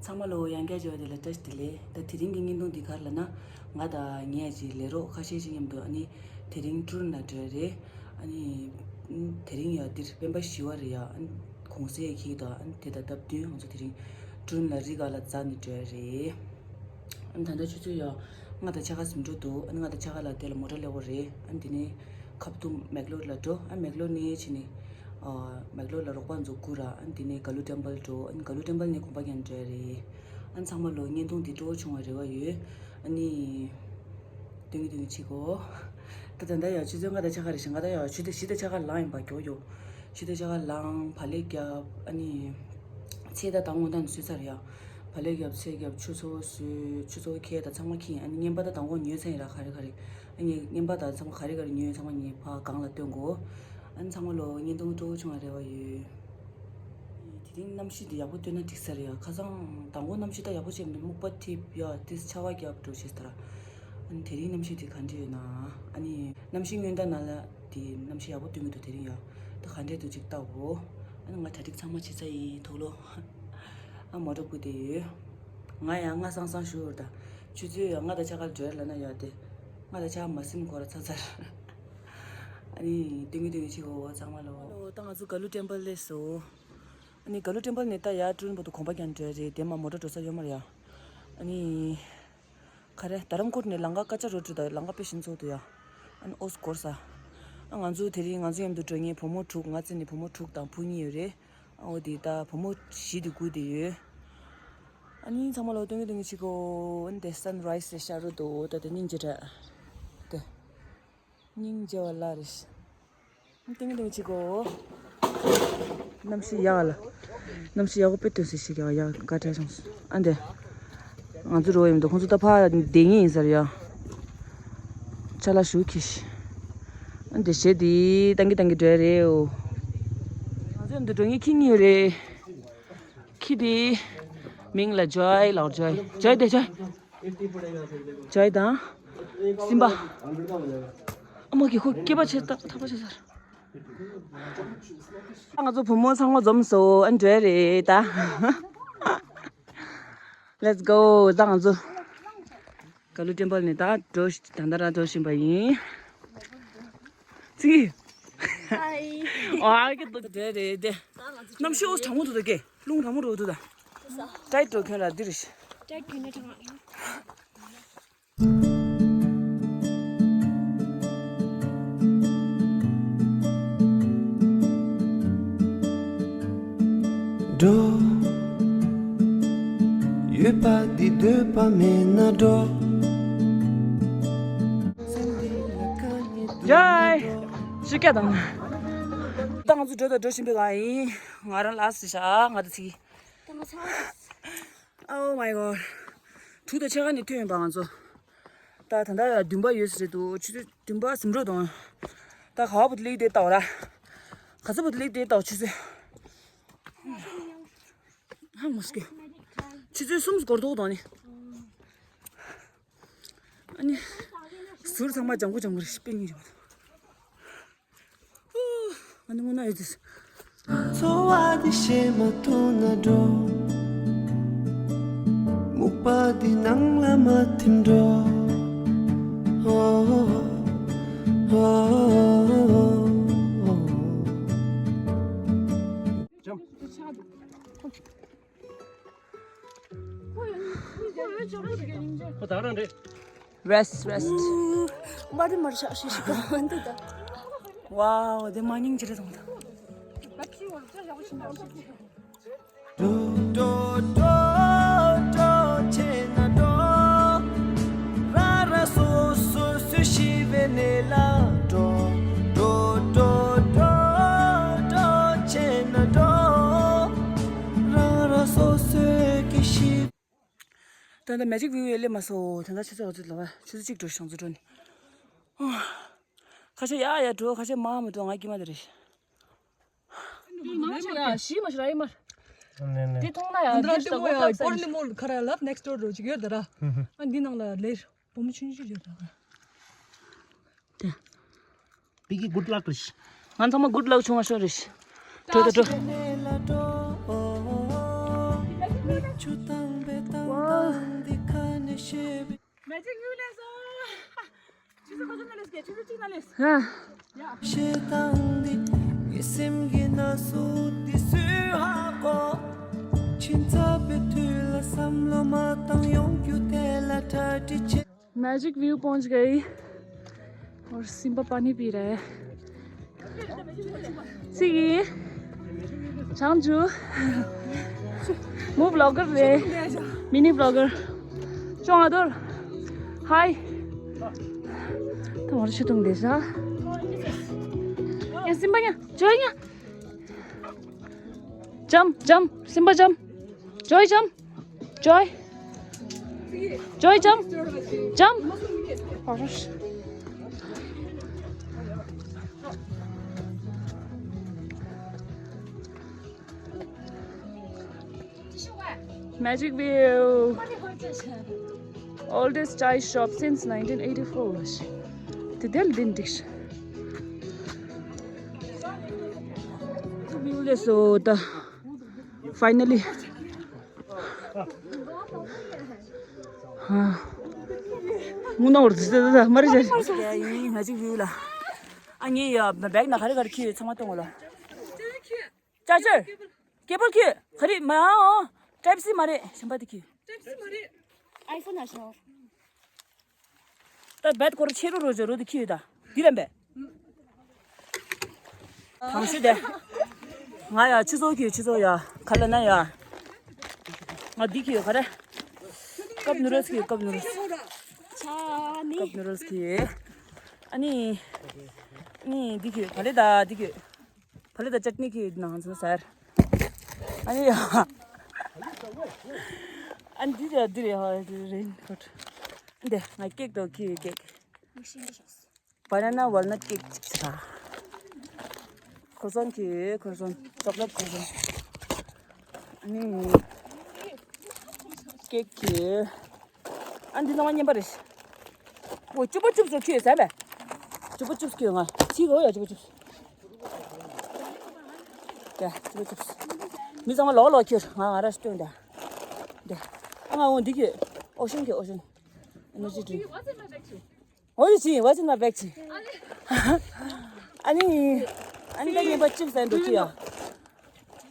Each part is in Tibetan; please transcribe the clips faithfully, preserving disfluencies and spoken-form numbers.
ཚང་མ་ལོ་ཡང་བསྐྱར་བྱས་པ་དེ་ལ་བཀྲ་ཤིས་བདེ་ལེགས། ད་དེ་རིང་གི་བརྙན་ཐུང་འདི་ག་རེ་ལབ་ན། ང་དང་ངའི་ཅིག་ལས་རོགས་ཁ་ཤས་ཤིག་མཉམ་དུ་ཨ་ནི་དེ་རིང་ཀྲུན་ལ་འགྲོ་ཡ་རེད། ཨ་ནི་དེ་རིང་ཡ་འདིར་སྤེན་པ་བཞི་པ་རེད་ཡ། ཨ་ནི་གུང་སེང་འཁེལ་འདུག་ཨ་ནི་དེ་དང་སྟབས་བསྟུན་ང་ཚོ་དེ་རིང་ཀྲུན་ལ་རི་སྒང་ལ་འཛེགས་ནས་འགྲོ་ཡ་རེད། ཨ་ནི་ད་ལྟ་ཆུ་ཚོད་ཡ་ལྔ་དང་ཕྱེད་ཀ་ཟིན་འགྲོ་འདུག་ཨ་ནི་ལྔ་དང་ཕྱེད་ཀ་ལ་དེ་ལ་མོ་ཊ་སླེབས་དགོས་རེད། ཨ་ནི་དེ་ནས་ཁ་ཐུམ་མེག་ལོར་ལ་འགྲོ། ཨ་མེག་ལོར་ནས་ཕྱིན་ནས་ཨ་མེག་ལོར་ལ་རོགས་པ་ཚོ་སྒུག་ར། ཨ་ནི་དེ་ནས་ག་ལུ་ཊེམ་པལ་འགྲོ། ཨ་ནི་ག་ལུ་ཊེམ་པལ་ནས་གོམ་པ་རྒྱག་འགྲོ་ཡ་རེད། ཨ་ནི་ཚང་མ་ལོ་བརྙན་ཐུང་འདི་སྤྲོ་བོ་བྱུང་བའི་རེ་བ་ཡོད། ཨ་ནི་སྟོན་གྱི་སྟོན་གྱི་བྱེད་དགོས། ད་ད་ལྟ་ཡ་ཆུ་ཚོད་ལྔ་དང་ཕྱེད་ཀ་རེད་ཤག་ང་ད་ཡ་ཆུ་ཚོད་བཞི་དང་ཕྱེད་ཀ་ལངས་ཡིན་པ། མགྱོགས་མགྱོགས་བཞི་དང་ཕྱེད་ཀ་ལངས། བག་ལེབ་བརྒྱབ། ཨ་ནི་ཚལ་ད་དང་པོ་ད་ནི་བཟོས་ཚར་ཡ། བག་ལེབ་བརྒྱབ། ཚལ་བརྒྱབ། ཆུ་ཚོད་བཟོས། ཆུ་ཚོད་ཁལ་ད་ཚང་མ་ཁྱེར། ཨ་ནི་བརྙན་པར་ད་དང་པོ་ཉོས་ཚར་ཡིན་ར། ག་རེ་ག་རེ། ཨ་ནི་བརྙན་པར་ད་ཚང་མ་ག་རེ་ག་རེ་ཉོས་ཚང་མ་ངས་ཕར་སྒང་ལ་སྟོན་དགོས། ཨ་ནི་ཚང་མ་ལོ་བརྙན་ཐུང་སྤྲོ་བོ་བྱུང་བའི་རེ་བ་ཡོད། དེ་རིང་གནམ་གཤིས་འདི་ཡག་པོ་སྟོན་ན་འགྲིག་ས་རེད་ཡ། ཁ་སང་དང་པོ་གནམ་གཤིས་ད་ཡག་པོ་བྱས་མི་འདུག་སྨུག་པ་འཐིབས་ཡ། དེ་ཆར་པ་བརྒྱབ་འགྲོ་བྱས་ད་ར། ཨ་ནི་དེ་རིང་གནམ་གཤིས་འདི་ག་འདྲ་ཡོད་ན། ཨ་ནི་གནམ་གཤིས་སྔོན་བརྡ་ནང་ལ་དེ་གནམ་གཤིས་ཡག་པོ་སྟོན་གྱི་འདུག་དེ་རིང་ཡ། ད་ག་འདྲ་འདུག་ཅིག་ལྟ་དགོས། ཨ་ནི་ང་གྲ་སྒྲིག་ཚང་མ་བྱས་ཚར་ཡིན། དུག་ལོག་ཨ་མོ་ཊ་སྒུག་བསྡད་ཡོད། ང་ཡང་སྔ་སང་སང་ཞུ་བར་ད། ཆུ་ཚོད་ཡང་ལྔ་དང་ཕྱེད་ཀ་འགྲོ་ལབ་ན་ཡ། དེ་ལྔ་དང་ཕྱེད་ཀ་མ་ཟིན་གོང་ར་ཚར་ཚར། ཨ་ནི་སྟོན་གྱི་སྟོན་གྱི་བྱེད་དགོས་ཚང་མ་ལོ། ཨོ་ད་ང་ཚོ་ག་ལུ་ཊེམ་པལ་སླེབས་སོང་། ཨ་ནི་ག་ལུ་ཊེམ་པལ་ནས་ད་ཡར་ཀྲུན་བར་དུ་གོམ་པ་རྒྱག་འགྲོ་ཡ་རེད། དེ་མ་མོ་ཊ་འགྲོ་ས་ཡོད་མ་རེད་ཡ། ཨ་ནི་ག་རེ། རྡ་རམ་ཀོཊ་ནས་ལམ་ཁ་ཀ་ཅ་རོ་ཌི་དང་ལམ་ཁ་དཔེ་ཞིམ་ཚོགས་འདུག་ཡ། ཨ་ནི་ཨོ་སི་སྐོར་ས། ཨ་ང་ཚོ་དེ་རིང་ང་ཚོ་མཉམ་དུ་འགྲོ་མཁན་བུ་མོ་དྲུག་ང་བརྩིས་ནས་བུ་མོ་དྲུག་དང་བུ་གཉིས་ཡོད་རེད། ཨ་འོ་དེ་ད་བུ་མོ་བཞི་དེ་སྒུག་བསྡད་ཡོད། ཨ་ནི་ཚང་མ་ལོ་སྟོན་གྱི་སྟོན་གྱི་བྱེད་དགོས། ཨ་ནི་དེ་སན་རའི་སི་རེད། ཤར་རོ་འདུག་ད་དེ་སྙིང་རྗེ་དྲགས། དེ་སྙིང་རྗེ་བ་ལ་རེད། སྟོན་གྱི་སྟོན་གྱི་བྱེད་དགོས། གནམ་གཤིས་ཡག་ལ། གནམ་གཤིས་ཡག་པོ་དཔེ་སྟོན་སྲིད་ཤིག་ཡག་ཡག་དགའ་དྲགས་བྱུང་སོང་། ཨ་འདི། ང་ཚོ་རོ་ཡོད་མི་འདུག་ཁོང་ཚོ་ད་ཕར་བསྡད་ངེས་ཡིན་ས་རེད་ཡ། ཅ་ལག་ཞུ་ཁྱི་ཤི། ཨ་འདི་གཞས་འདི་བཏང་གི་བཏང་གི་འགྲོ་ཡ་རེད་འོ། ང་ཚོ་མཉམ་དུ་འགྲོ་མཁན་ཁྱི་གཉིས་ཡོད་རེད། ཁྱི་དེ་མིང་ལ་ཇོའི་ལབ། ཇོའི། ཇོའི་དེ་ཇོའི། ཇོའི་དང་སིམ་པ། ཨ་མ་གི་ཁོ་སྐེད་པ་ཆེ་ཐག་ཐག་པ་ཆེ་ས་རེད། ང་ཚོ་བུ་མོ་ཚང་མ་འཛོམས་སོང་། ཨ་འགྲོ་ཡ་རེད་ད། Let's go. ད་ང་ཚོ་ག་ལུ་ཊེམ་པལ་ནས་ད་འགྲོ་ད་ལྟ་རང་འགྲོ་བཞིན་པ་ཡིན། ཙི། ཧའི། ཨ་ཀེ་འགྲོ་ཡ་རེད་དེ། གནམ་གཤིས་ཨོ་གྲང་མོ་འདུག་ད་ཀེ། རླུང་གྲང་མོ་འགྲོ་འདུག་ད། ཊའིཊ་འགྲོ་ཁྱོད་ར་འདི་རེད། ཊའིཊ་ཁྱོད་ནི་གྲང་། འགྲོ། ཡོད་པ་འདི་འདོད་པ་མེད་ན་འགྲོ། ཡའི། ཤི་ཀ་དང་། ད་ང་ཚོ་འགྲོ་དང་འགྲོ་བཞིན་པའི་སྒང་ཡིན། ང་རང་ལ་སི་ཤ་ང་དང་ཚིག Oh my god. དྲུག་དང་ཕྱེད་ཀ་ནས་ཐོན་ཡོད་པ་ང་ཚོ། ད་ད་ལྟ་ཡ་བདུན་པ་ཡོད་ས་རེད་འདུག་ཆུ་ཚོད་བདུན་པ་ཟིན་འགྲོ་དང་། ད་ག་བ་བུ་དུ་ལེགས་དེ་ལྟ་བ་ར། ག་ཚ་བུ་དུ་ལེགས་དེ་ལྟ་བ་ཆུ་ཚོད། ཧ་མོ་སྐྱོ། ཆུ་ཚོད་གསུམ་སྐོར་ཐོག་དང་ནི། ཨ་ནི། ཟུར་ཚང་མ་ལྗང་ཁུ་ལྗང་ཁུ་རེད། དཔེ་སྙིང་རྗེ་པོ། ཨ་ནི་སྔོན་ན་ཡོད་ཚེ། འཚོ་བ་འདི་ཤེས་མ་ཐུབ་ན་འགྲོ། སྨུག་པ་འདི་ནང་ལ་མ་ཐིམ་འགྲོ། ཨོ། ཨོ། ཨོ། ཁོ་ད་རང་རེད། Rest, rest. མ་རེད་མ་རེད། ཤག་ཤག་ཤག་ག་འདི་ད། Wow, དེ་མ་སྙིང་རྗེ་རེད་དང་ད། འགྲོ་འགྲོ་འགྲོ་འགྲོ་བྱས་ན་འགྲོ། ར་ར་སོ་སོ་སུ་ཤི་བའི་གནས་ལ་འགྲོ། འགྲོ་འགྲོ་འགྲོ་འགྲོ་བྱས་ན་འགྲོ། རང་རང་སོ་སོའི་གི་ཤི། ད་ལྟ་Magic View ཡི་སླེབས་མ་སོང་། ད་ལྟ་ཆུ་ཚོད་འོ་ཚོད་ལ་བ་ཆུ་ཚོད་གཅིག་འགྲོ་ཞང་ཚོ་འགྲོ་ནི། ཁ་ཤས་ཡ་ཡ་འགྲོ། ཁ་ཤས་མ་མ་འགྲོ། ང་སྐྱིད་མ་དེ་རེད། ཞི་མ་ཞི་ར་ཡི་མ། དེ་མཐོང་ན་ཡ་འདི་ལྟ་བུ་ཡ་པོར་ལི་མོལ་ཁ་ར་ལབ་next door རོ་ཅིག་ཡོད་ད་ར། ཨ་འདི་ནང་ལ་ལེར་བུ་མོ་ཆུང་ཆུང་ཡོད་ད་ར། དེ། པི་ཀི་good luck རེད། ང་ཚང་མ་good luck བྱུང་བ་ཤོག་རེད། འགྲོ་ད་འགྲོ། Magic View ལས་སོ། ཆུ་ཚོད་ག་ཚོད་ན་ལས་ཀྱི་ཆུ་ཚོད་གཅིག་ན་ལས། ཧ། Magic View पहुंच गई और सिम्बा पानी पी रहा है। सिगी चांजू मु vlogger रे मिनी vlogger चोंग आदर हाय तमर छुटुंग देजा या सिम्बा या जोय या जम जम सिम्बा जम जोय जम Joy. Joy, jump. Jump. Magic View. Oldest chai shop since nineteen eighty-four. Detail didn't dish. View so the finally. ངུ་ན་འོར་ཟི་ཟི་ཟི་མ་རེད་ཤག་ཡིན་ང་ཅིག་བིའུ་ལ། ཨ་ངའི་ཡ་བེག་ན་ག་རེ་ག་རེ་ཁྱེར་ཡོད་ཚང་མ་སྟོན་གོ་ལ། ཅར་ཅར། ཀེ་བལ་ཁྱེར། ག་རེ་མ་ཨོ། ཊའིབ་སི་མ་རེད་གཞན་པ་དེ་ཁྱེར། ཊའིབ་སི་མ་རེད། ཨའི་ཕོན་ཨ་ཤོ། ད་བེད་སྐོར་ཆེ་རུ་རུ་ཇོ་རུ་དུ་ཁྱི་ཡོད་ད། དི་རམ་པས། གང་ཤེས་དེ། ང་ཡ་ཆུ་ཚོད་ཁྱི་ཆུ་ཚོད་ཡ་ཁ་ལ་ན་ཡ། ང་འདི་ཁྱི་ཡོད་ག་རེ། ཀབ་ནུ་རེས་ཁྱི་ཀབ་ནུ་རེས། ཀབ་ནུ་རེས་ཁྱི། ཨ་ནི། ཨ་ནི་འདི་ཁྱི་ག་རེ་ད་འདི་ཁྱི། ཕ་ལེ་དང་ཅཊ་ནི་གི་ནང་ཚོ་ཟེར། ཨ་ནི་ཡ། ཨ་ནི་འདི་རེད་འདི་རེད་ཧ་རེན་ཀོཊ། འདི་ང་ཀེག་དང་ཁྱི་ཡི་ཀེག Banana walnut cake ཅིག་ཟེར། ཁོ་སོན་གྱི་ཁོ་སོན་ཅོག་ལེཊ་ཁོ་སོན། ཨ་ནི་ཀེག་གི་ཨ་འདི་ཚང་མ་རྔན་པ་རེད། འོ་ཅུ་པ་ཅུབ་སུ་ཁྱོད་ཟ་བས། ཅུ་པ་ཅུབ་ཁྱོད་ང་ཚིག་འོ་ཡ་ཅུ་པ་ཅུབ། ཡ་ཅུ་པ་ཅུབ། མི་ཚང་མ་ལོག་ལོག་ཁྱོད་ང་ང་ར་སྟོན་ད། འདི། ཨ་ང་འོ་འདི་ཁྱོད་ཨོ་ཤན་གྱི་ཨོ་ཤན། ཨེ་ནར་ཇི་ཌིང་། འོ་ཡ་ཅི་ཝ་ཅི་ན་བེག་ཅི། ཨ་ནི། ཨ་ནི་ད་ངེས་པ་ཅིབ་སན་འགྲོ་ཁྱི་ཡ།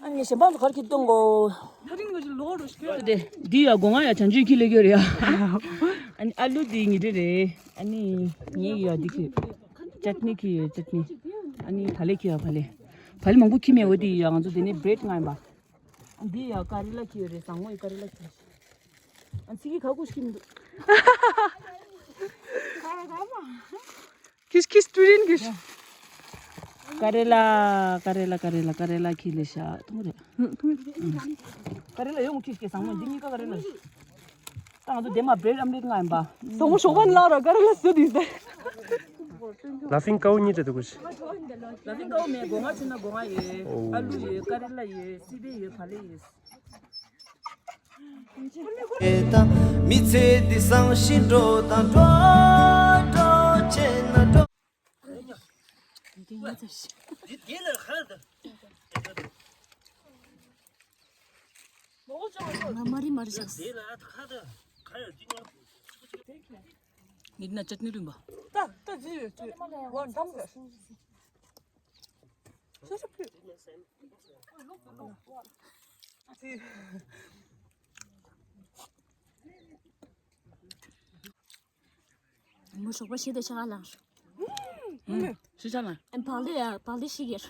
ཨ་ནི་ཞེན་པ་ཚོ་གར་ཁྱི་གཏོང་གོ། དེ་འདི་ཡ་སྒོ་ང་ཡ་བྱང་ཆུབ་ཁྱི་ལས་སྐྱོར་ཡ། ཨ་ནི་ཨ་ལུ་འདི་ཉི་ཁྲི་རེད། ཨ་ནི་ངའི་ཡ་འདི་ཁྱི། ཅཊ་ནི་ཁྱི་ཡ་ཅཊ་ནི། ཨ་ནི་བ་ལེ་ཁྱི་ཡ་བ་ལེ། བ་ལེ་མང་པོ་ཁྱི་མེད་འོ་འདི་ཡ་ང་ཚོ་དེ་ནས་བྲེད་ང་ཡིན་པ། འདི་ཡ་ཀ་རི་ལ་ཁྱི་ཡོད་རེད་བཟང་མོ་ཡི་ཀ་རི་ལ་ཁྱི། ཨ་ཚིག་གི་ཁ་ཁུ་ཤི་མི་འདུག་ཁྱི་ཁྱི་སྤྲུལ་རིན་གྱི། ཀ་རེ་ལ་ཀ་རེ་ལ་ཀ་རེ་ལ་ཀ་རེ་ལ་ཁྱི་ལས་ཤ་ཐུང་རེད། ཀ་རེ་ལ་ཡོད་མོ་ཁྱི་སྐྱེ་བཟང་མོ་འདི་གཉིས་ཀ་ཀ་རེ་ལ། ད་ང་ཚོ་དེ་མ་བྲེད་ཨམ་ལེཊ་ང་ཡིན་པ། བཟང་མོ་ཞོགས་པ་ནས་ལ་ར་ཀ་རེ་ལ་སུ་དེ་ཟེར། ལ་ཕིང་ཀའུ་གཉིས་དེ་འདུག་གོ་ཤི། ལ་ཕིང་ཀའུ་མེད་སྒོ་ང་ཕྱིན་ན་སྒོ་ང་ཡོད། ཨོ། ཨ་ལུ་ཡོད་ཀ་རེ་ལ་ཡོད་སི་པན་ཡོད་བ་ལེ་ཡོད། མི་ཚེ་འདི་བཟང་ཞིང་འགྲོ་དང་འགྲོ་འགྲོ་བྱས་ན་འགྲོ། ང་མ་རི་མ་རི་ཤག་ངེད་ན་ཅད་ནི་རིམ་པ། ད་ད་ཇི་ཡོད་ཇི་ཡོད་ཝ་འདམ་ག་ཤོ་ཤོ་ཤོ། མོ་ཞོགས་པ་ཤི་དེ་ཆ་ག་ལངས་ཤོག་ཤི་ཆ་ན། ཨན་བག་ལེ་ཡ་བག་ལེ་ཤི་གེར།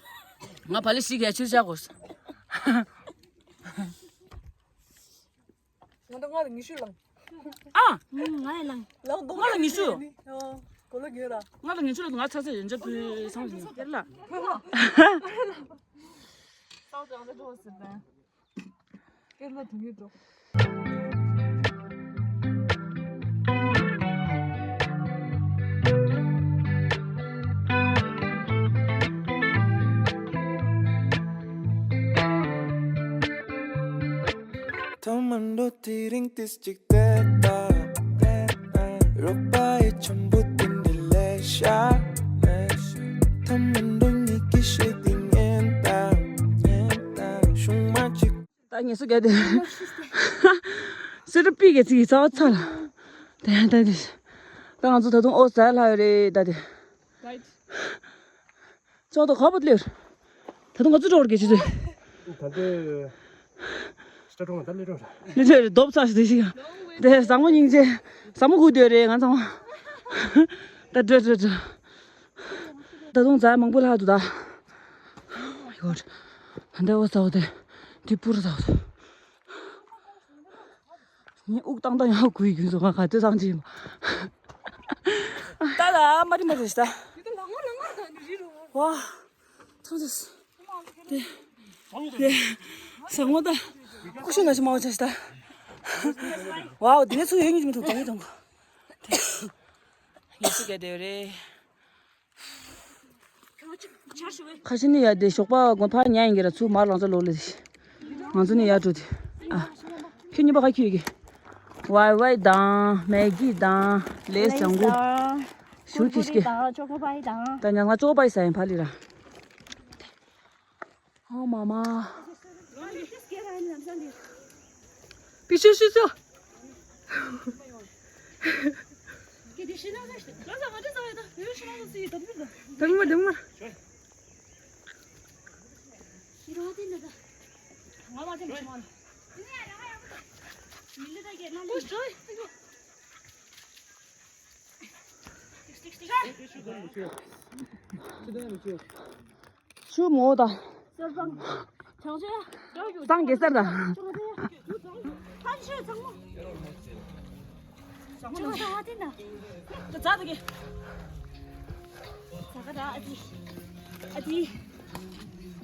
ང་བག་ལེ་ཤི་གེ་ཆུ་ཆ་གོ། ང་ད་ང་ལ་ཉི་ཤུ་ལངས། ཨ། ང་ཡ་ལངས། ལངས་དོ་ང་ལ་ཉི་ཤུ། གོ་ལ་གེ་ར། ང་ལ་ཉི་ཤུ་ལ་ང་ཚ་ཚ་ཡོན་ཆབ་བུ་སང་ཞིང་ཀེར་ལ། སང་ཞིང་ད་འགྲོ་ཟེར་ན། ཀེར་ལ་དུང་ཡོད་འགྲོ། ཐོག་མར་འགྲོ་དེ་རིང་ཏིས་གཅིག་བལྟས་ད། རོགས་པ་ཡི་འཆམ་པོ་དེ་འདྲ་ལས་ཤ། ཐོག་མར་འགྲོ་ཉིད་ཀྱི་ཤེས་དེ་ཉན་ད། ཉན་ད། ཤུང་མ་གཅིག་ད་ངེད་ཚོ་ག་དེ། སེ་ར་པི་གེ་ཚིག་གི་རྩ་བ་ཚ་ལ། དེ་ཡང་ད་དེ། ད་ང་ཚོ་ད་དུང་ཨོ་ཟ་ལྷ་ཡོད་རེད་ད་དེ། ཅོག་ཏུ་ཁ་པོ་ལེར། ད་དུང་ང་ཚོ་འགྲོ་བར་གེ་ཆུ་ཚོད། ད་ལྟ་སི་ཊ་ཀྲོང་ད་ལེ་ཀྲོང་ར། ལེ་ཀྲོང་རེད་རྡོབ་ཚ་ཞིག་དེ་ཞིག་ཡང་། དེ་བཟང་མོ་སྙིང་རྗེ། བཟང་མོ་སྒུག་སྡོད་རེད་ང་ཚང་མ། ད་འགྲོ་འགྲོ་འགྲོ། ད་དུང་རྫ་མང་པོ་ལྷག་འདུག་ད། ཡོད། ད་འདྲ་བ་ཚ་བོ་དེ། དེ་པུར་ཚ་བོ་དེ། ངའི་དབུགས་བཏང་བཏང་ཡང་གུ་ཡི་གུ་སོང་ང་ག་དུས་སང་ཅི་ཡིན་པ། ད་ལ་མ་རི་མ་རི་ཤི་ད། ཝ། ཚང་ཚེས། དེ། དེ། ཟ་ངོ་ད། ཀུ་ཤུ་ན་ཤི་མ་བ་ཆ་ཤི་ད། ཝའོ་དེ་ནས་ཚུར་ཡོད་ཉིད་མི་ཐུབ་ཙང་ཡོད་ཙང་གོ། ངལ་གསོ་རྒྱག་བསྡད་ཡོད་རེད། ཁ་ཤས་ནི་ཡ་དེ་ཞོགས་པ་དགོང་ཕར་ཉལ་ཡིན་གྱི་ར་ཚུར་མར་ལངས་ཚར་ལོག་ལེ། ང་ཚོ་ནི་ཡར་འགྲོ་དེ། ཨ། ཁྱོད་གཉིས་པ་ག་ཁྱོད་ཀྱི། ཝའི་ཝའི་དང་མེ་གི་དང་ལེས་ལེས་ཅང་གུ། དང་ཞུ་ཁྱི་ཤི་ཀི། ཀུར་ཀུར་དང་ཅོ་ཀོ་པའི་དང་། ད་ཉང་ང་ཅོ་ཀོ་པའི་ཟ་ཡིན་ཕ་ལི་ར། ཨོ་མ་མ། པི་ཤུ་ཤུ་ཤུ། དང་མ་དང་མ། ཆུ་མོ་ད། སང་གེ་སར་ད།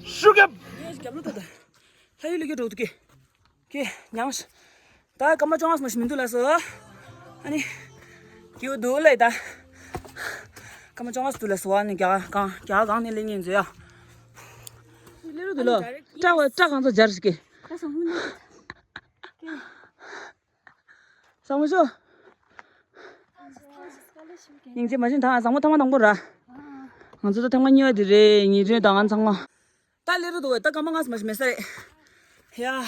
ཤུ་གབ། ལྷ་ཡུལ་ལ་སྐྱོད་འགྲོ་འདུག་གེ། ཀྱེ་མྱངས། ད་སྐར་མ་བཅོ་ལྔ་ཙམ་ཞིག་མི་འདུག་ལགས་སོ། ཨ་ནི། སྐྱིད་པོ་འདུག་ལས་ད། སྐར་མ་བཅོ་ལྔ་ཙམ་འདུག་ལགས་སོ། ཨ་ནི་རྒྱ་གར་སྒང་རྒྱ་གར་སྒང་ནས་སླེབས་ཉེན་མཛོད་ཡ། སླེབས་རུ་འདུག་ལོ། སྐྲ་བ་སྐྲ་གང་ཚོ་སྦྱར་ཞིག་གི། བཟང་མོ་ཤོ། སྙིང་རྗེ་མ་བྱིན་ཐང་བཟང་མོ་ཐེངས་མ་དང་པོ་ར། ང་ཚོ་ད་ཐེངས་མ་གཉིས་པ་དེ་རེད། ཉི་སྒྲོན་དང་ང་ཚང་མ། ད་སླེབས་རུ་འདུག་བས། ད་སྐར་མ་ལྔ་ཙམ་ཞིག་མེད་ས་རེད། Yeah,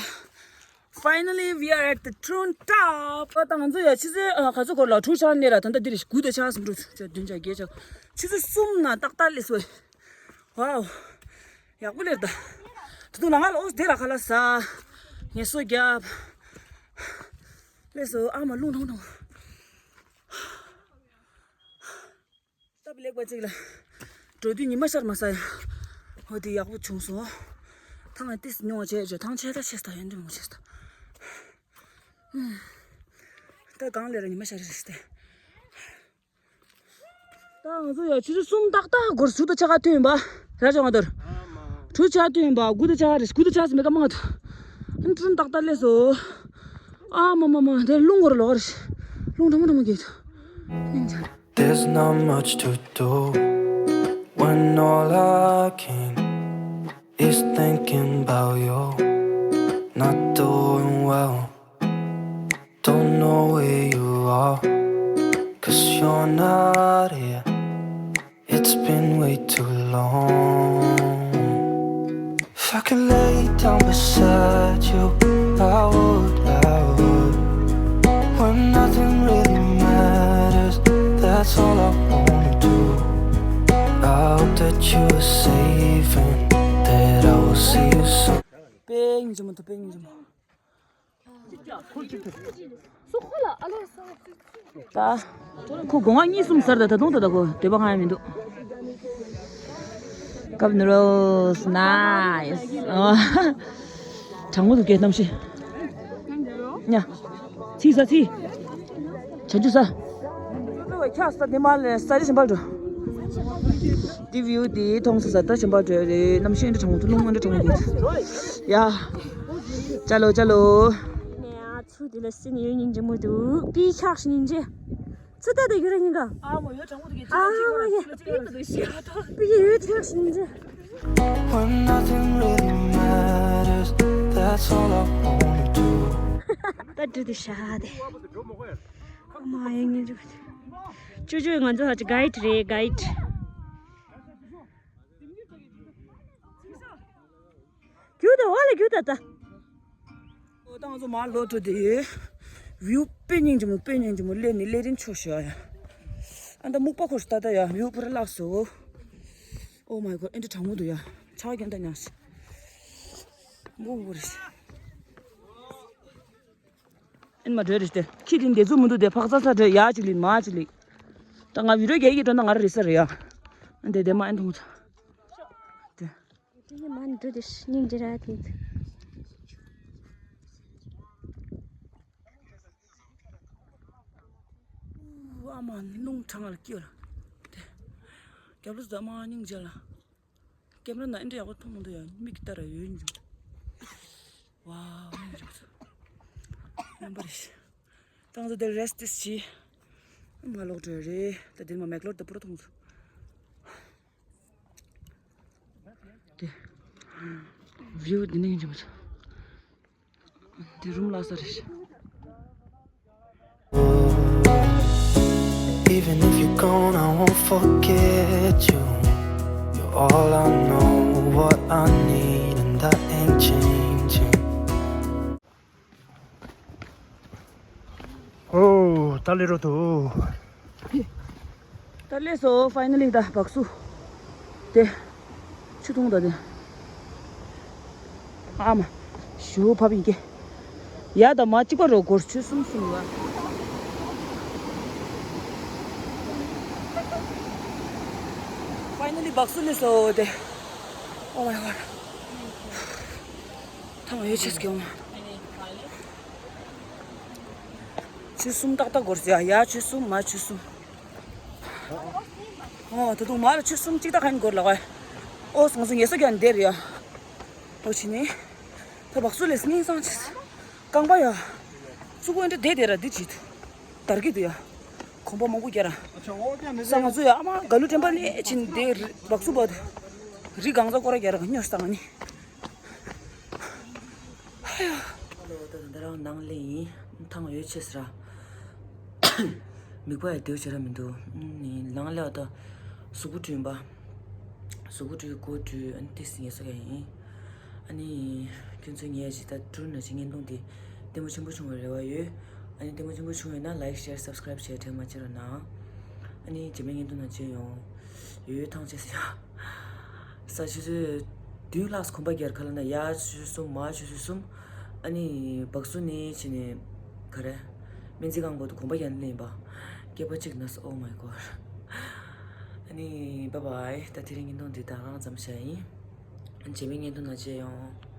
finally we are at the Trun top. ད་ང་ཚོ་ཡ་ཆུ་ཚོད་ཨ་ག་ཚོད་འགོར་ལ་དྲུག་ཆགས་ནས་ར། ད་ལྟ་འདིར་དགུ་དང་ཕྱེད་ཙམ་འགྲོ་ཚར། བདུན་ཆགས་བརྒྱད་ཆགས། ཆུ་ཚོད་གསུམ་ན་ཏག་ཏག་སླེབས་སོང་། ཝའོ། ཡག་པོ་སླེབས་ད། ད་དུང་ལ་ང་ལ་ཨོ་དེ་ར་ཁ་ལག་ཟ། ངལ་གསོ་རྒྱབ། སླེབས་སོང་། ཨ་མ་རླུང་ཐང་ཐང་། སྟབས་ལེགས་པ་ཅིག་ལ། འགྲོ་དུས་ཉི་མ་ཤར་མ་ས་ཡ། འོ་དེ་ཡག་པོ་བྱུང་སོང་། ཐང་ལ་ཏིས་མྱོང་བ་བྱས་བྱས་ཐང་ཆད་ད་ཆད་ད་ཡོན་ཏན་མོ་ཆད་ད། ད་གང་ལས་ར་ཉི་མ་ཤར་རེད་ཟེར་ཏེ། ད་ང་ཚོ་ཡ་ཆུ་ཚོད་གསུམ་ཏག་ཏག་འགོར་ཟུར་དུ་ཆ་ག་ཐོན་པ། ར་ཅོ་ང་དོར། དྲུག་ཆ་ཐོན་པ་དགུ་དུ་ཆ་རེ་དགུ་དུ་ཆ་ཟིན་མེད་ཀ་མང་ང་ཐོན། ཨ་ནི་ཀྲུན་ཏག་ཏག་སླེབས་སོ། ཨ་མ་མ་མ་དེ་རླུང་འགོར་ལོག་རེ། རླུང་ཕྲ་མོ་ཕྲ་མོ་གྱེས་ཐོན། སྙིང་རྗེ། There's not much to do when all I can is thinking about you. Not doing well, don't know where you are, 'cause you're not here. It's been way too long. If I could lay down beside you, I would, I would. When nothing really matters, that's all I wanna do. I hope that you are safe and that I will see you soon. པེ་ཉི་ཇི་མོ་དུ་པེ་ཉི་ཇི་མོ། ད། ཁོ་སྒོ་ང་གཉིས་གསུམ་ཟེར་ད་ད་དུང་ད་ད་ཁོ་དེ་པ་གང་ཡང་མི་འདུག Cup noodles, nice. གྲང་མོ་འདུག་གས་གནམ་གཤིས། ཉ། ཚིག་ཟ་ཚིག་བྱ་རྒྱུ་ཟ། ཁྱག་ས་དེ་མ་ལས་ས་རི་ཞིམ་པར་འགྲོ། དེ་བིའུ་དེ་མཐོང་ས་ས་ད་ཞིམ་པར་འགྲོ་རེད། གནམ་གཤིས་འདྲ་གྲང་མོ་འདུག་རླུང་འདྲ་གྲང་མོ་འདུག་ཡ། ཅ་ལོ་ཅ་ལོ། ཚུ་དེ་ལ་སེ་ནི་ཡོད་སྙིང་རྗེ་མོ་འདུག་པི་ཆག་སྙིང་རྗེ། ཚུ་ད་དེ་ཡོད་ར་སྙིང་ག་ཨ་མ་ཡོད་གྲང་མོ་འདུག་ཨ་མ་ཡ། པི་ཡོད་ཆག་སྙིང་རྗེ། When nothing really matters, that's all I wanna do. ད་འདྲི་དེ་ཤ་དེ། ཨ་མ་ཡ་སྙིང་རྗེ། ཅོ་ཅོ་ང་ཚོ་ཧ་ཅི་གའིཌ་རེད་གའིཌ། རྒྱུག་ད་འོ་ལ་རྒྱུག་ད་ད། འོ་ ད་ང་ཚོ་མར་ལོག་འགྲོ་དེ་ཡོད། བིའུ་དཔེ་སྙིང་རྗེ་མོ། དཔེ་སྙིང་རྗེ་མོ། སླེབས་ནས་སླེབས་རིན་ཆོག་ཤོག་ཡ། ཨ་ད་སྨུག་པ་ཁོ་ཤི་ད་ད་ཡ། བིའུ་པུ་ར་ལགས་སོ། Oh my god, ཨེ་འདྲ་གྲང་མོ་འདུག་ཡ། ཆ་རྒྱན་ད་ཉག་ཤི། མགོ་མགོ་རེ་ཤི། ཨེན་མ་འགྲོ་རེ་ཤི་དེ། ཁྱི་དེ་འདེ་ཚུགས་མི་འདུག་དེ། ཕག་ཚ་ཚ་འགྲོ་ཡ། གཅིག་ལིན་མ་གཅིག་ལིན། ད་ང་བི་རོ་རྒྱལ་གྱི་འགྲོ་ན་ང་རེ་རེ་ས་རེ་ཡ། ཨེ་འདེ་དེ་མ་ཨེན་ཐུང་ཚ། དེ། དེ་ནི་མ་འགྲོ་དེ་ཤི་སྙིང་རྗེ་ར་དེ། ཨ་མ་རླུང་གྲང་ལ་སྐྱིད་ལ། དེ། རྒྱབ་ལོ་ཟ་མ་སྙིང་རྗེ་ལ། ཀེམ་ར་ནང་ཨེ་འདྲ་ཡག་པོ་མཐོང་མི་འདུག་ཡ། མིག་གི་ལྟ་ར་ཡོད་འཇུག་ཝའོ་སྙིང་རྗེ་པོ་ཚོ། རྣམ་པ་རེ་ཞིག་ཏང་ཙོ་དེ་རེ་སི་ཊི་ཞིག་མ་ལོག་འགྲོ་རེད། ད་དེ་མ་མེག་ལོར་དེ་པུ་ར་མཐོང་ཚོ། དེ། བིའུ་འདི་ནས་ཡིན་གྱི་མ་ཚོ། དེ་རུམ་ལ་ས་རེད། Even if you're gone, I won't forget you. You're all I know, what I need, and that ain't changing. ཨོ། ད་ལེ་རོ་དོ། ད་ལེ་སོ་ཕའི་ནལ་ལི་ད་བག་སུ། དེ། ཆུ་འཐུང་ད་དེ། ཨ་མ། ཞུ་བབ་ཡིན་གྱི། ཡ་ད་མ་གཅིག་པ་རོ་སྒོར་ཆུ་གསུམ་གསུམ་ཡོད། ཕའི་ནལ་ལི་བག་སུ་ལེ་སོ་དེ། Oh my god. ཐང་ཡོད་ཆེས་ཀྱང་། ཆུ་གསུམ་ཏག་ཏག་སྒོར་ཟེར་ཡ། ཡ་ཆུ་གསུམ། མ་ཆུ་གསུམ། ཨོ་ད་དུང་མ་ལ་ཆུ་གསུམ་གཅིག་ཏག་ཁན་སྒོར་ལ་བ། ཨོ་སང་སང་ངེ་སོ་ཀྱང་འདེར་ཡ། ཨོ་ཕྱི་ནས། ད་བག་སུ་ལས་སྙིང་སང་ཆེས། རྐང་པ་ཡ། ཙུ་གུ་འདྲ་བསྡད་བསྡད་ར་འདི་བྱེད་དུ། དར་གྱི་འདུག་ཡ། གོམ་པ་མང་པོ་རྒྱག་ར། ས་ང་ཚོ་ཡ་ཨ་མ་ག་ལུ་དྲན་པ་ལས་ཕྱིན་དེ་བག་སུ་བ། རི་གང་ཚ་སྐོར་ར་རྒྱག་ར་སྨྱོ་ས་ང་ནི། ཧ་ཡ། ད་ད་རང་ནང་ལེ་ཡིན། ཐང་ཡོད་ཆེས་ར། མིག་པ་ཡ་དེའུ་བྱེད་ར་མི་འདུག་ནི་ནང་ལེ་བ་ད་གཟུགས་པོ་བསྐྲུན་པ། གཟུགས་པོ་བཀྲུས་མགོ་བཀྲུས་ཨ་ནི་ཏིས་ངལ་གསོ་ག་ཡིན། ཨ་ནི། ཁྱོད་ཚོ་ངས་ཇི་ལྟར་བསྐྲུན་ན་ཅི་བརྙན་ཐུང་འདི་ལྟད་མོ་ཆེན་པོ་བྱུང་བའི་རེ་བ་ཡོད། ཨ་ནི་ལྟད་མོ་ཆེན་པོ་བྱུང་ཡོད་ན་ལའིག་ཤེར་སབ་སི་ཀ་རེབ་བྱས་དྲན་མ་བརྗེད་རོགས་གནང་། ཨ་ནི་རྗེས་མའི་བརྙན་ཐུང་ནང་མཇལ་ཡོང་། ཡོད་ཐང་ཆད་སི་ཡ། ས་ཆུ་ཚོད་བདུན་ལྷག་གོམ་པ་རྒྱག་ག་ལ་ན་ཡ་ཆུ་ཚོད་གསུམ་མ་ཆུ་ཚོད་གསུམ། ཨ་ནི་བག་སུ་ནི་ཕྱི་ནས་ག་རེ། སྨན་རྩིས་ཁང་པོ་དུ་གོམ་པ་རྒྱག་ནི་ལེན་པ། སྐྱེས་པ་གཅིག་ན་ས། Oh my god. ཨ་ནི་bye bye. ད་དེ་རིང་བརྙན་ཐུང་འདི་ད་གང་ཙམ་བྱ་ཡིན། རྗེས་མའི་བརྙན་ཐུང་ནང་མཇལ་ཡོང་།